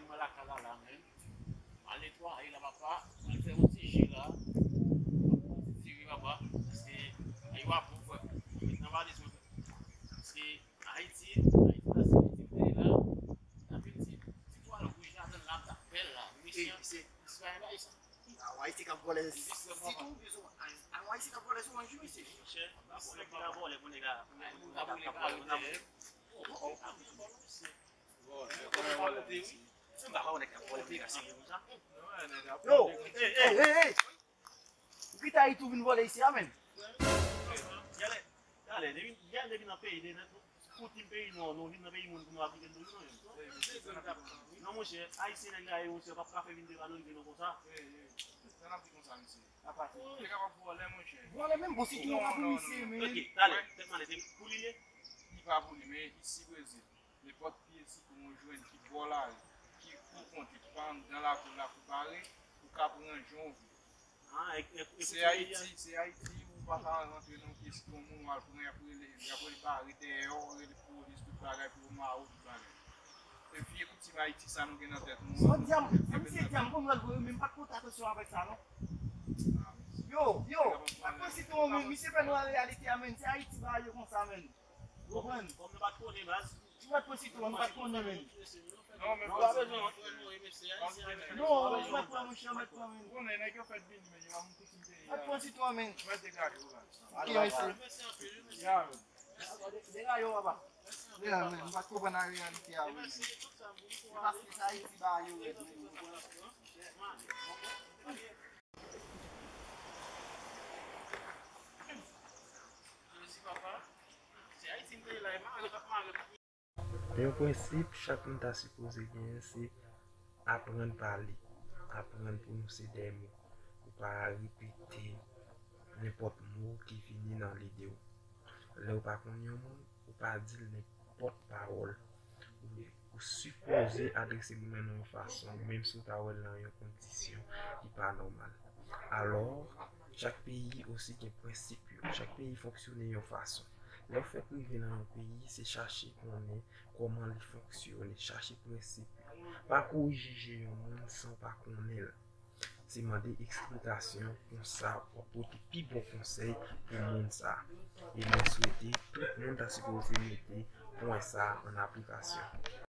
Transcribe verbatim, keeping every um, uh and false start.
Mwen lakay la la menm. Al netwaye la papa, al fè yon ti je la. Ti je papa, paske ay w ap bon frè. Met nan valiz mwen. Paske Ayiti, Ayiti la se Ayiti m te ye la. N ap vin ti, ti twal wouj la tann la, m t ap fè l la. Mesye, mesye, mesye, bay sa. Awa, isi k ap vòlè. Sitou, awa, isi k ap vòlè sou anjou, mesye. Monchè, la vòlè, la vòlè, pou nèg la. Yo, hey, hey, hey, hey. Ou kite Ayiti ou vin vòlè isi a, menn. Talè, talè, depi, depi nan peyi, de, de, fouti peyi nou, nou vin nan peyi moun pou nou aplike l toujou, non, menn. Non, monchè, Ayisyen nèg la ye, monchè, p ap ka fè vin devalorizan nou konsa. Sa n ap di konsa, mesye. Nèg ap vòlè, monchè. Vòlè menm, bon, si gen yon pou misye, menn. Ok, talè, tèt malè, se pou li ye? Li pa pou li, men isi Brezil. Nenpòt pye sitou ou jwenn ki bò lari, ki pou kont li, ki pa anndan lakou, lakou bare, ou ka pran jan w vle. Se Ayiti, se Ayiti, ou pa ka rantre nan pye sitou moun, w al pran, y ap rele, y ap rele bare dèyè w, rele polis, tout bagay pou yo mare w, tout bagay. Se vye koutim Ayiti sa nou gen nan tèt nou an. Bon, dyanm, misye dyanm, bon, mwen, mwen, mwen pa t pote atansyon avèk sa, non. Yo, yo, pa t pran sitou an, men, misye fè nou an reyalite a, men, se Ayiti ba yo konsa, men. Ou konprann? Kòm nou pa t konnen baz. Ou pa t pran sitou an, nou pa t konnen, men. Non, men nou pa bezwen antre nou, mesye. Non, ou pa t pran, monchè, ou pa t pran, men. Ou konnen, nèg yo fèt vini, men yo pa moun koutim peyi a. Pa t pran sitou an, men. Mwen te gade, ou la. Ok, mesye. Ya, men. Dega yo, papa. Ya, men, m pa t konprann reyalite a, wi, men. Se paske sa Ayiti ba yo rèd, men. Yon prensip chak moun ta sipoze genyen, se aprann pale, aprann pwononse dè mo. Ou pa repete nenpòt mo ki vini nan lide w. Lè w pa konn yon moun, ou pa di l nenpòt pawòl. Ou, ou sipoze adrese moun nan nan yon fason, menm si w ta wè l nan yon kondisyon ki pa nòmal. Alò, chak peyi osi gen prensip yo. Chak peyi fonksyone yon fason. Lè w fèk rive nan yon peyi, se chache konnen kòman li fonksyone, chache prensip yo. Pa kouri jije yon moun san w pa konnen l. Se mande eksplikasyon, konsa w ap pote pi bon konsèy pou moun sa. E mwen swete tout moun ta sipoze mete pwen sa an aplikasyon.